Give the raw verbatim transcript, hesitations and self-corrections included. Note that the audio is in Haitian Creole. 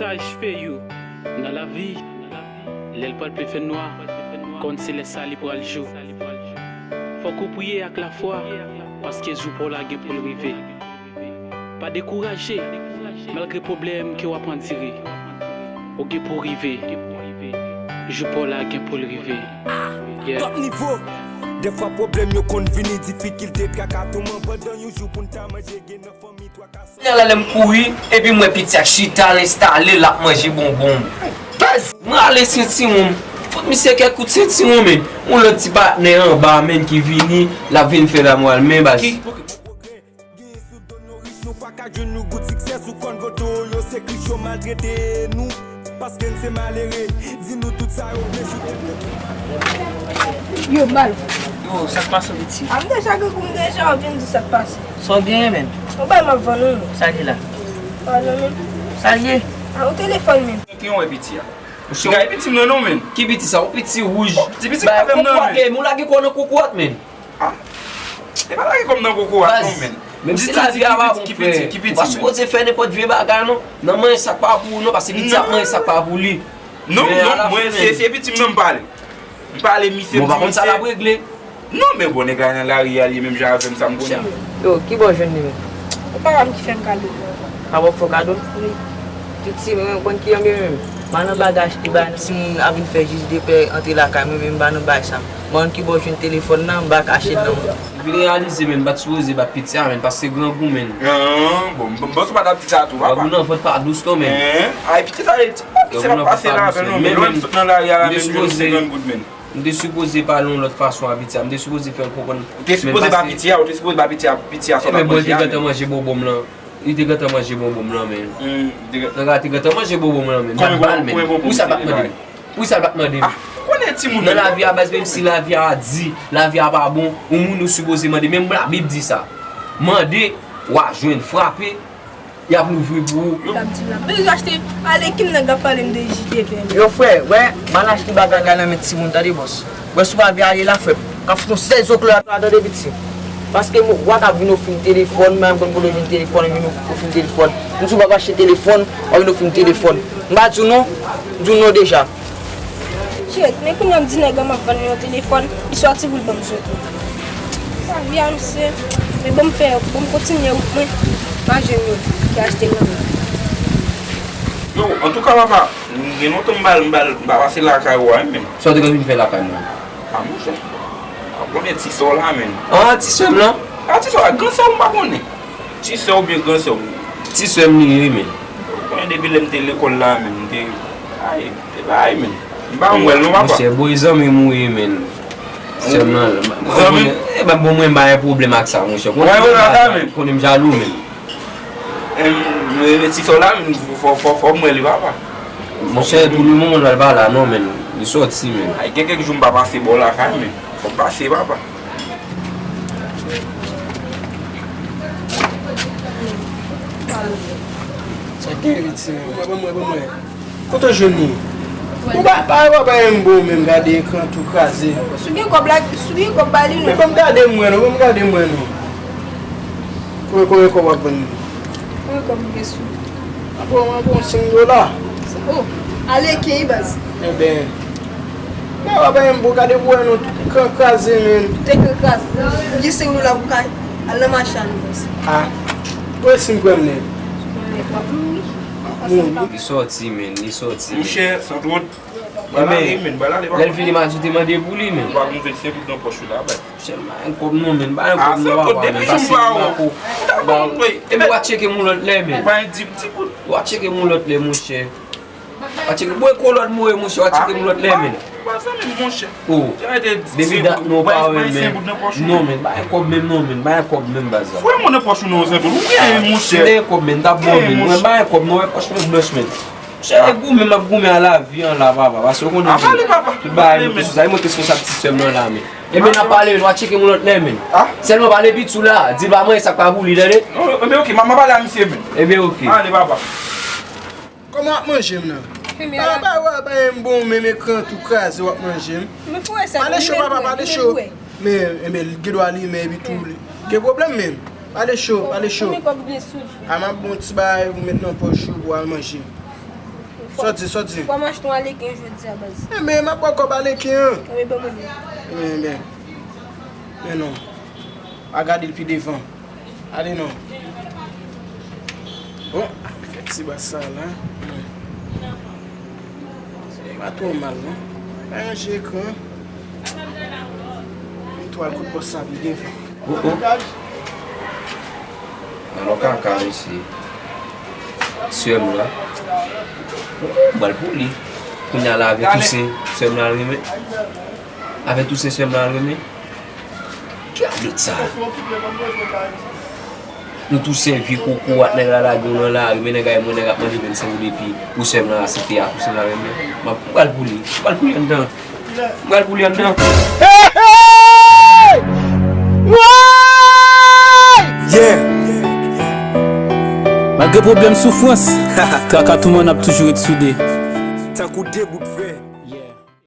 Sa H P U. Nan lavi, lè l pral plen fènwa, kòn se lè sa li pral jou. Fòk ou priye ak lafwa, paske jou pa w la gen pou l rive. Pa dekouraje, malgre pwoblèm ke w ap andire. Ou gen pou w rive. Jou pa w la gen pou l rive. Yeah. Top nivo. Dèfwa pwoblèm yo konn vini, difikilte, traka, touman pandan yon jou pou n ta manje, gen nan fanmi twa ka. Kounye a la, lè m kouri, epi m wè piti a chita l, enstale, l ap manje bonbon. Baz! M rale sentiwon m. Fout misye kèk kout sentiwon, men. Yon lòt ti patnè anba, men, ki vini, l ap vin fè lamwal, men, baz. Ki Nou pa ka jwenn nou gout siksè sou kòn poto yo, se kri yo maltrete nou. Paske n se malere, di nou tout sa yo vle joute. Yo, Mal. Yo, sa k pase, piti? A, m deja gen kou m deja, w vin di sa k pase. Sa w genyen, menm? Yon bagay m ap vann ou, non. Sa l ye la? Pardon, menm. Sa l ye? A, yon telefòn, menm. Ki yon wè piti a? Ou chou? Gade piti m nan, non, menm. Ki piti sa? Yon piti wouj. Ti piti k avè m nan, menm. Ou lage kò nan kokorat, menm. Ah. E pa lage kò m nan kokorat non, men. Menm si lavi a pa bon, frè, ou pa sipoze fè nenpòt vye bagay non. Nan manje sa k pa pou ou non, paske piti ap manje sa k pa pou li. Non, non, mwen se, se piti m nan m pale. M pale misye, m di misye. Bon, pa konn sa l ap regle. Non, men bon, nèg la nan lari a, li menm jan avè m, sa m konnen. Yo, kibò w jwenn li menm? Se papa m ki fè m kado. Papa w k fè w kado? Wi. Piti, mwen konn ki anmye menm. M al nan bagay achte bagay nan. Timoun ap vin fè jij de pè antre lakay mwen, men m pa nan bagay sa. Mwen kibò w jwenn telefòn nan, m pa kache l nan men w. M vin reyalize, men m pa t sipoze bat piti a, men, paske grangou, men. Ah, bon, m panse w pa t ap di sa tou, papa. Grangou nan vant pa dous non, men. Ay, piti sa, se pa pase la, non, men lè m sot nan lari a la, men m jwenn senkann goud, men. M te sipoze pale yon lòt fason a piti a. M te sipoze fè l konprann. Ou te sipoze ba piti a, ou te sipoze ba piti a, piti a sa w t ap manje a, men. Ebyen, bon, li te gentan manje bonbon m lan. Li te gentan manje bonbon m lan, men. Hmm, li te gentan. Nèg la te gentan manje bonbon m lan, men. M pa t ba l, men. Poukisa l pa t mande m? Poukisa l pa t mande m? Ah, ou konnen timoun. Nan lavi a, baz, menm si lavi a di, lavi a pa bon, yon moun ou sipoze mande. Menm Labib di sa. Mande, w a jwenn, frape, y ap louvri pou ou. Yo. L ap di m la. Men yo achte, ale ki m nèg ap pale m de jide pè. Yo, frè, wè, m al achte bagay nan men timoun, tande, bòs. Wè, si w pa vle ale la, frè m, k ap fout yon sèl zoklo atò a, tande, piti. Paske m, w a ka vin ofri m telefòn, m pa konn kote w jwenn telefòn, vin ofri m telefòn. M di w pa achte telefòn, w a vin ofri m telefòn. M pa di w non, m di w non deja. Shit, men kounye a m di nèg la m ap vann li yon telefòn, li sòti pou l ban m sou tou. Sa vi a misye. Men ban m fè, ban m kontinye wout mwen. M a jwenn yon ki achte l nan men. Yo, antouka papa, gen lontan m pa, m pa, m pa pase lakay ou a menm. Sa w te konn vin fè lakay mwen? A monchè, w ap konnen ti sè w la menm. Ah, ti sè m lan? Ah, ti sè w la, gran sè w m pa konnen. Ti sè w oubyen gran sè w? Ti sè m li ye, men. Ou konnen depi lè m te lekòl la, men, m te, ay, te bay, men. M pa wè l non, papa. Monchè, boy, zanmi m ou ye, men. Sè m nan, zanmi m? E, bon, mwen, m pa gen pwoblèm ak sa, monchè. Ou pa gen pwoblèm ak sa, men? Konnen m jalou, men. Em, men, men ti sè w la, men, fò, fò, fò m wè li, papa. Monchè, pou le moman, l pa la, non, men. Li sòti, men. Ay, gen kèk jou m pa pase bò lakay, men. Fò m pase, papa. Sa gen, piti? Ban mwen, ban mwen, ban mwen. Kote w jwenn li? Ou pa, pa, pa, pa, menm bon, menm gade ekran tou kraze. Si w gen kòb la, si w gen kòb ba li non. Men ban m gade mwen non, ban m gade mwen non. Konbyen, konbyen kòb w ap vann li? Konbyen kòb ou gen sou ou? An bon, an bon, senk dola. Oh, ale ken baz. Enben. Nan w ap bay m bon, gade pou wè non, tout ekran kraze, men. Tout ekran kraze. Ou gen senk dola pou kay? Al nan mache a nou baz. Ah. Ou wè si m pran m nen? Si w pran m nen, w ap mouri. Mouri. Li sòti, men, li sòti, men. Monchè, san twòp. Ba l ale, men, ba l ale, papa. Lè l vini, m a di w te mande pou li, men. Ou pa gon vennsenk goud nan pòch ou la, bay. Monchè, m pa gen kòb non, men, m pa gen kòb non, papa, men, pase m pa ko. Epi w a tcheke m yon lòt lè, men. Ou pa gen di, di goud. W a tcheke m yon lòt lè, monchè. W a tcheke, bwè kolòn mwen, monchè, w a tcheke m yon lòt lè, men. Ba zanmi m, monchè. Oh. Depi dat non, w pa wè, men. Non, men, m pa gen kòb menm, non, men, m pa gen kòb menm, baz la. Fouye mwen nan pòch ou non, zanmi m. Ou gen, monchè. M gen kòb, men, m t ap ba w, men. Mwen, m pa gen kòb non, wè pòch mwen blanch, men. Chè, e goumen m ap goumen a lavi an la, papa. Paske w konnen, men, tout bagay nou te sou sa. E mwen k responsab ti sè m nan la, men. Ebyen, n ap pale, men, w a tcheke m yon lòt lè, men. Sèlman pale piti w la, di l pa manje sa k pa pou li, tande? Ebyen, oke, m ap pale a misye, men. Ebyen, oke. Ale, papa. Kòman w ap manje m nan? Papa, w ap bay m bon, menm ekran tou kraze, w ap manje m. Pale cho, papa, pale cho. Men, ebyen, li gen dwa limen, epi tou, li gen pwoblèm, men. Pale cho, pale cho. A, m ap ba w ti bagay pou w met nan pòch ou pou w al manje. Sòti, sòti. Fò m achte yon aleken jodi a, baz. Enben, m ap pran kòb aleken an. Wi, ban mwen li. Enben, enben. Men non. A gade l pi devan. Ale non. Bon, fè ti bas sa la. Se pa twò mal, non. Ranje ekran. M twal kout bòs sa pi devan. Oh, oh. Alò kaka, mesye. Sè m la. M pral pou li. Kounye a la avè Tousen, sè m la renmen. Avè Tousen, sè m la renmen. Ki rablot sa? Nou Tousen vye koko ak nèg la lage w nan lari, men nèg la mwen nèg ap manje vennsenk goud epi pou sè m la aksepte a Tousen la renmen. M ap, m pral pou li. M pral pou li anndan. M pral pou li anndan. Yeah! Malgre pwoblèm soufrans, Kaka Touman ap toujou ret soude. Tankou de bout frè.